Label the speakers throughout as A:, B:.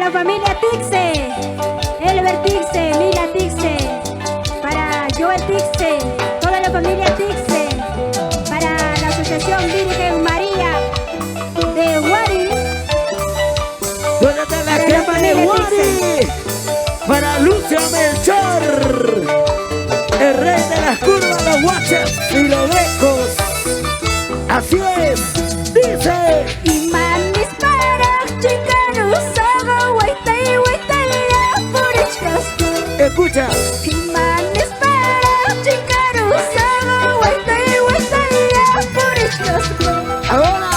A: Para la familia Tixe, Elber Tixe, Mila Tixe, para Joel Tixe, toda la familia Tixe, para la Asociación Virgen María de Huari.
B: ¿Dónde está la gente de Huari? Para Lucio Melchor, el rey de las curvas, los guaches y los becos. Así es, dice.
A: Y manis para
B: Escucha. Ahora.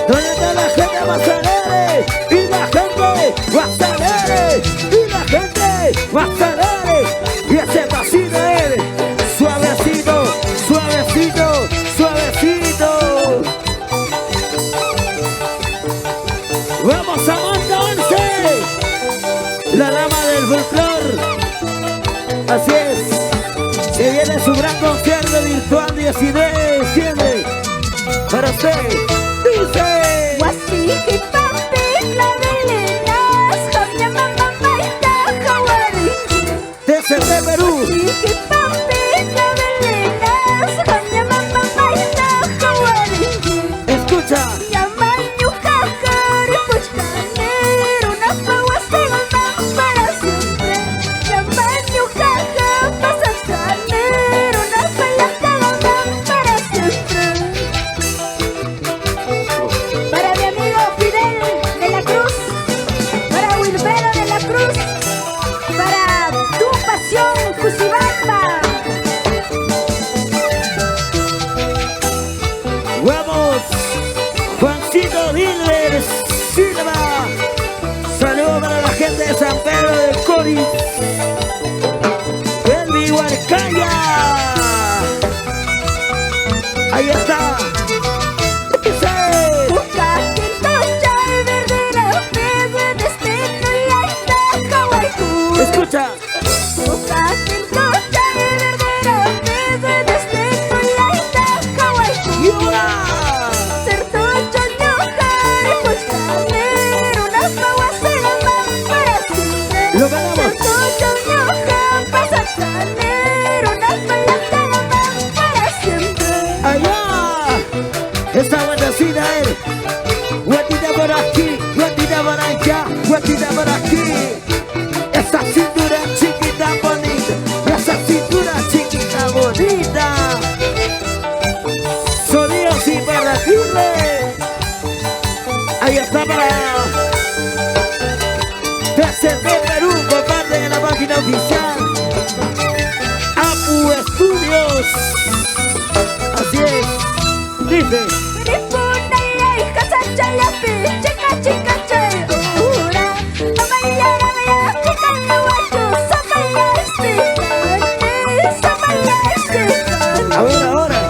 B: ¿Dónde está la gente más alegre? Y la gente más alegre. Y la gente más alegre. Y ese pasito es suavecito, suavecito, suavecito. Vamos a Manta 11, la dama del folclor. Así es, se viene su gran concierto virtual 19 de diciembre. Para usted, dice. TCT Perú. Escucha.
A: Para mi amigo Fidel de la Cruz, para Wilfredo de la Cruz, para tu pasión Cusibamba.
B: Vamos, Juancito Dilber Silva. Saludos para la gente de San Pedro del Cori, del Huarcaya. Ahí está. Dice. Escucha. Lo ganamos. Allá. Esta buenacita es. Guatita por aquí, guatita por allá, guatita por aquí. Esa cintura chiquita bonita, esa cintura chiquita bonita. Sonidos imperdibles. Ahí está para TCT Perú, comparten en la página oficial Apu Estudios. Así es, dice. Ahora, ahora.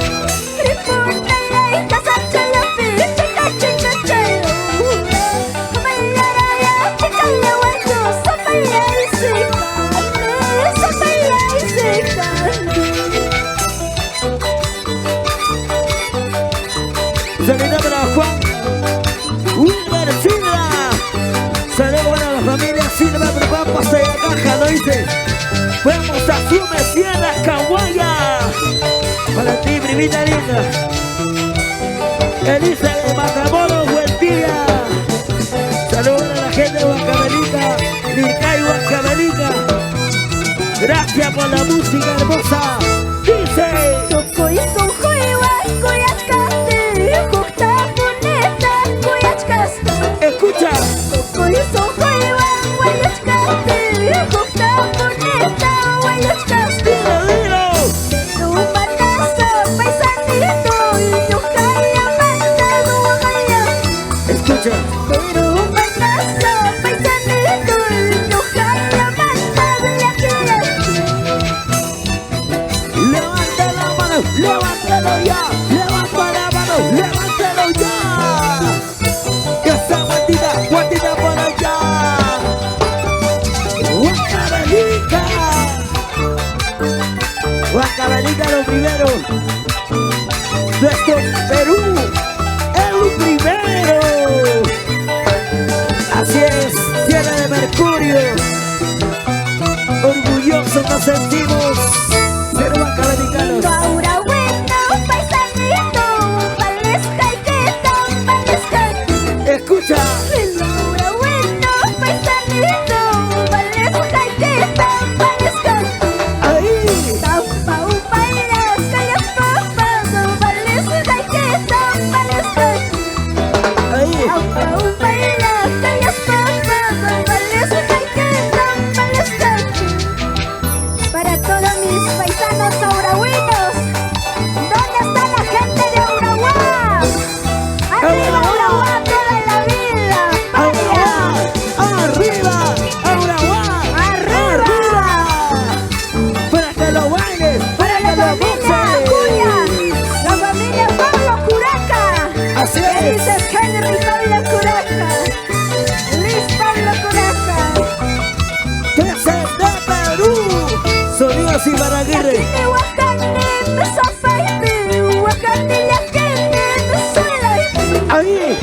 B: Saludos para Juan Wilmer Silva. Saludos para la familia Silva, pero vamos a la caja, lo dice. Vamos a Sume Sierra Caguaya. Para ti, primita linda. Elisa de Matamoros, buen día. Saludos a la gente de Huancavelica, Licay Huancavelica. Gracias por la música hermosa. Dice. Escucha. Dilo, dilo. Escucha. Levanta la mano, levántalo ya, levanta la mano, levántalo ya. Esa guatita, guatita por allá. América lo primero. Nuestro Perú es lo primero. Así es, tierra de Mercurio. Orgullosos nos sentimos. Ser huancavelicanos. Escucha. Ahí. Ahí.
A: Para todos mis paisanos aurahuinos, ¿dónde está la gente de Aurahuá? ¡Arriba Aurahuá toda la vida! ¡Vaya!
B: ¡Arriba! ¡Aurahuá!
A: ¡Arriba!
B: ¡Para que lo bailes!
A: ¡Para la
B: que lo
A: familia
B: goces!
A: Acuña! ¡La familia Pablo Curaca!
B: ¡Así
A: ¿Qué
B: es!
A: dices, Henry Pablo Curaca? ¡Luis Pablo Curaca!
B: ¡Desde Perú! Sonidos y Ibarraguirre. Ahí.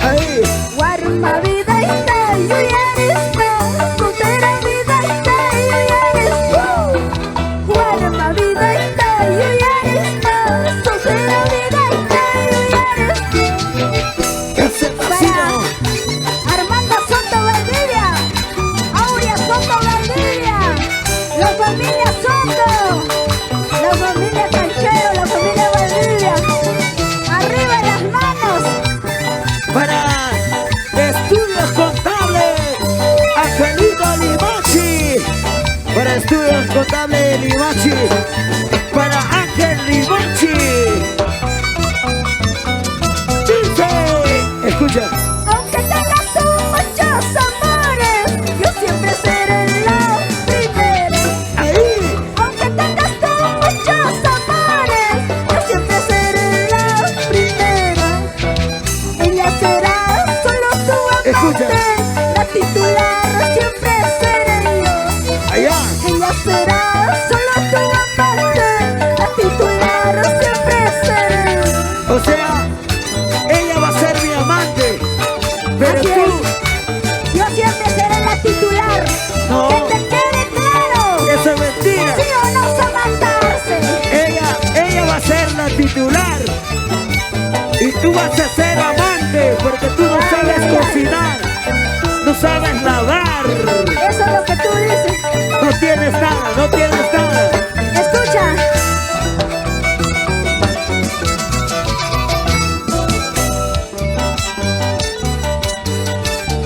B: Ahí. ¡Ese vacío!
A: Armando Soto Valdivia, Aurea Soto Valdivia, la familia Soto, la familia Canchero, la familia Valdivia. ¡Arriba las manos!
B: Para Estudios Contables, Angelito Limachi. Para Estudios Contables Limachi. Para Ángel Limachi. Dice, escucha.
A: Aunque tengas tú muchos amores, yo siempre seré la primera.
B: Ahí.
A: Aunque tengas tú muchos amores, yo siempre seré la primera. Ella será solo tu amante,
B: Escucha.
A: La titular siempre seré yo.
B: Allá.
A: Ella será solo tu amante, la titular siempre seré yo.
B: O sea, ella va a ser mi amante, pero
A: Así
B: tú
A: es. Yo siempre seré la titular.
B: No.
A: Que te quede claro.
B: Eso es mentira.
A: ¿Sí o no, Samantha Arce?
B: Ella va a ser la titular y tú vas a ser amante porque tú no
A: Ay,
B: sabes
A: ay, ay.
B: cocinar, no sabes lavar,
A: Eso es lo que tú dices.
B: no tienes nada, no tienes nada.
A: Escucha.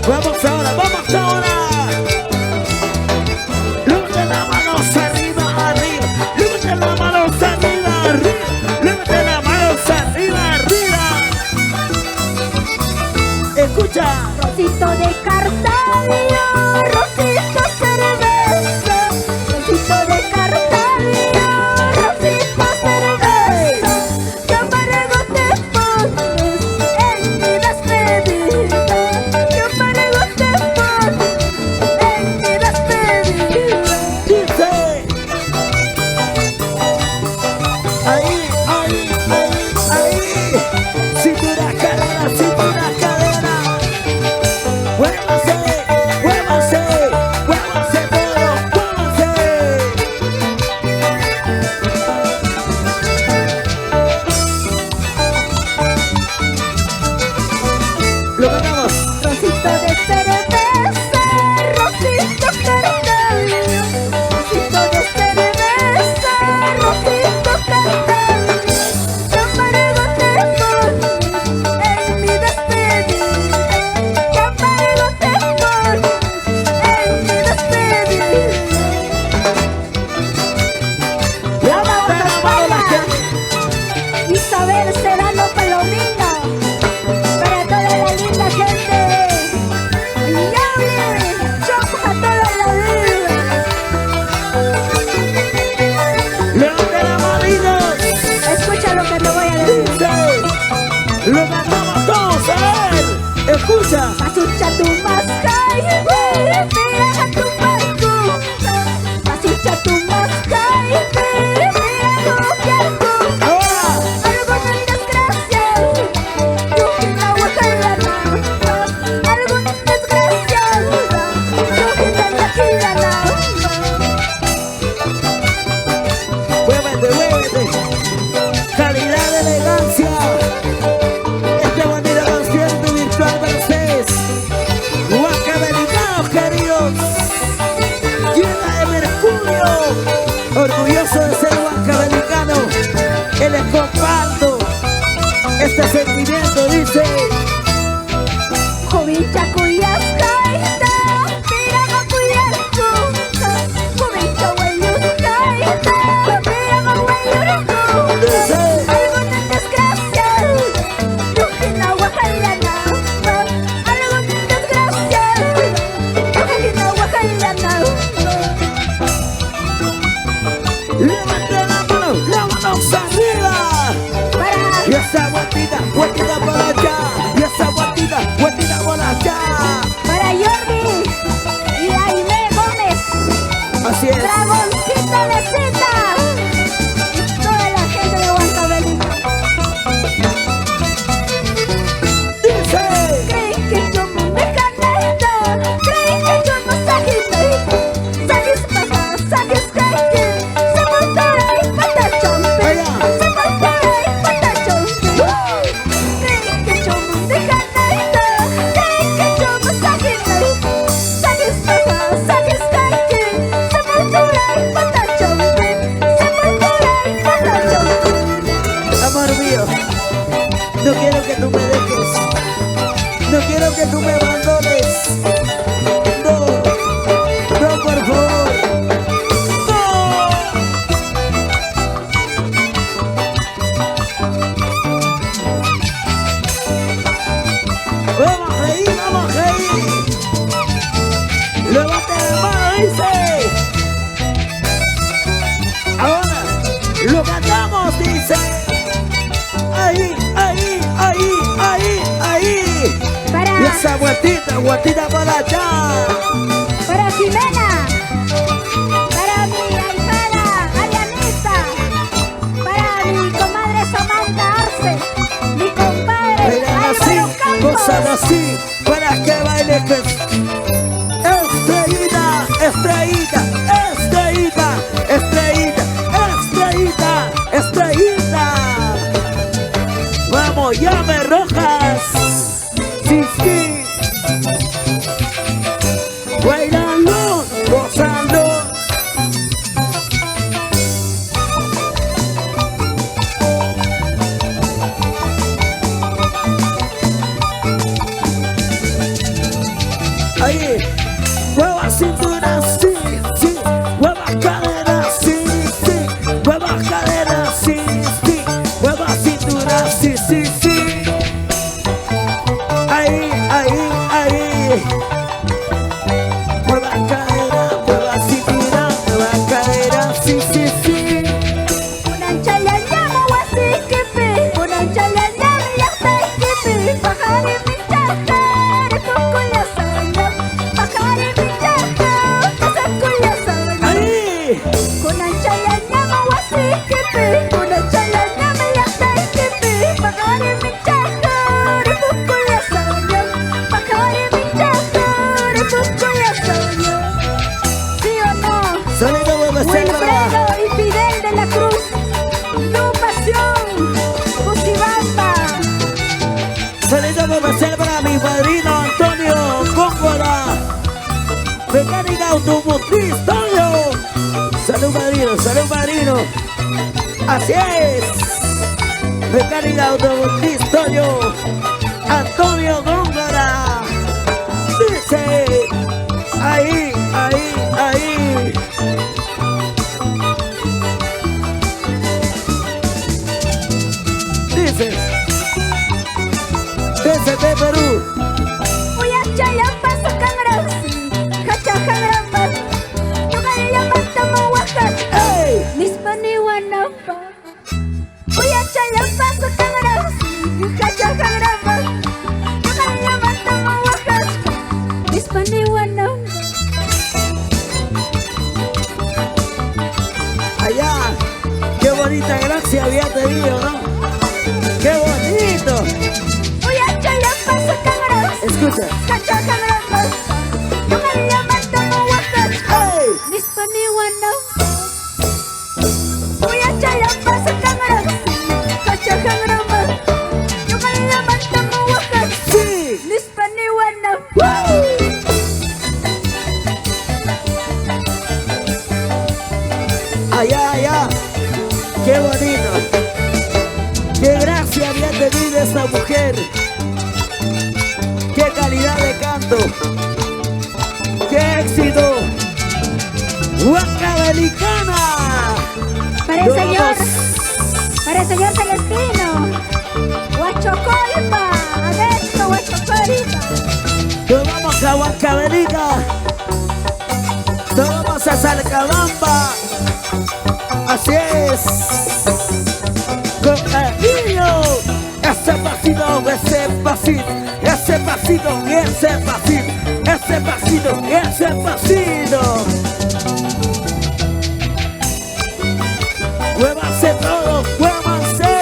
B: Vamos ahora, vamos ahora. Levanten las manos arriba, arriba. Levanten las manos arriba, arriba. Levanten las manos arriba, arriba. Escucha.
A: Rosito de Cartavio, Rosito cerveza. Rosito de Cartavio, Rosito cerveza. Qué amargo te pones en mi despedida. Qué amargo te pones en mi despedida.
B: Dice. Ahí, ahí, ahí, ahí. Cintura, cadera, cintura, cadera. Muévase, muévase. 7. Calidad, elegancia. Este bonito concierto virtual para ustedes. Huancavelicanos queridos. Llena de mercurio. Orgulloso de ser huancavelicano. Que les comparto este sentimiento, dice. Y esa vueltita, vueltita para allá. Y esa vueltita, vueltita para allá.
A: Para Jordi y Aimé Gómez.
B: Así es.
A: Dragoncito de Zeta. Y toda la gente de Huancavelica.
B: Dice.
A: Creen que yo me dejanito. Creen que yo no sajito. Saques paja, saques jaque. Sepultura y patachompe. Sepultura y patachompe. Creen que yo me dejanito. Creen que yo no sajito. Saques paja, saques jaque. Sepultura y patachompe. Sepultura y patachompe.
B: Amor mío, no quiero que tú me dejes. No quiero que tú me abandones. No, no, por favor. No. Vamos a reír, vamos a reír. Levante la mano, dice. Ahora lo cantamos, dice. Ahí, ahí, ahí, ahí, ahí.
A: Para...
B: Y esa vueltita, vueltita para allá.
A: Para Jimena, para mi ahijada Arianita, para mi comadre Samantha Arce, mi compadre
B: así,
A: Álvaro Campos.
B: Cosas así, para que baile que... Estrellita, estrellita, estrellita, estrellita, estrellita, estrellita. Vamos, llame Rojas. Sí, sí. Bailando, gozando. Ahí, mueva cintura, sí, sí. Mueva cadera, sí, sí. Mueva cadera, sí, sí. Mueva cintura, sí, sí, sí. Ahí, ahí, ahí. Mueva cadera, mueva cintura, mueva cadera, sí, sí, sí. Ahí.
A: ¿Sí o no?
B: Wilfredo
A: y Fidel de la Cruz, Tu Pasión, Cusibamba.
B: Saludos especial para mi padrino Antonio Góngora, mecánica automotriz, Toño. Salud padrino, salud padrino. Así es. Mecánica automotriz, Toño. Antonio Góngora. Dice. Ahí, ahí, ahí. Dice. Desde Perú. ¡Ey! Allá, qué bonita gracia había tenido, ¿no? ¡Qué bonito! Escucha. ¡Ey! bonito! ¡Qué gracia había tenido esta mujer! ¡Qué calidad de canto! ¡Qué éxito! ¡Huancavelicana!
A: Para el señor, para el señor Celestino. Huachocolpa, adentro Huachocolpa.
B: Nos vamos a Huancavelica. Nos vamos a Salcabamba. Así es. Con cariño. Ese pasito, ese pasito, ese pasito, ese pasito, ese pasito, ese pasito. Muévanse todos, muévanse.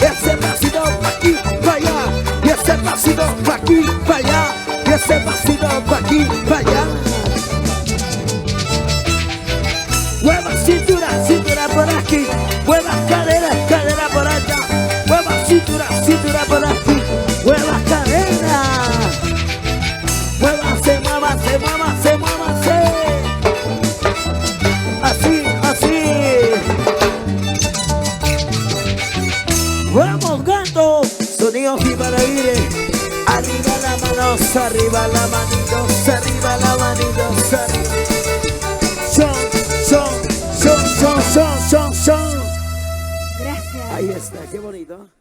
B: Ese pasito pa' aquí, pa' allá. Y ese pasito pa' aquí, pa' allá. Y ese pasito pa' aquí, pa' allá. Mueva cintura, cintura por aquí. Mueva cadera, cadera por allá. Mueva cintura, cintura por aquí. Mueva cadera. Muévase, muévase, muévase, muévase. Así, así. Vamos, gato. Sonido Ibarraguirre. Arriba la manos, arriba la manitos, arriba la manitos, arriba. Son, son, son, son, son, son, son.
A: Gracias.
B: Ahí está, qué bonito.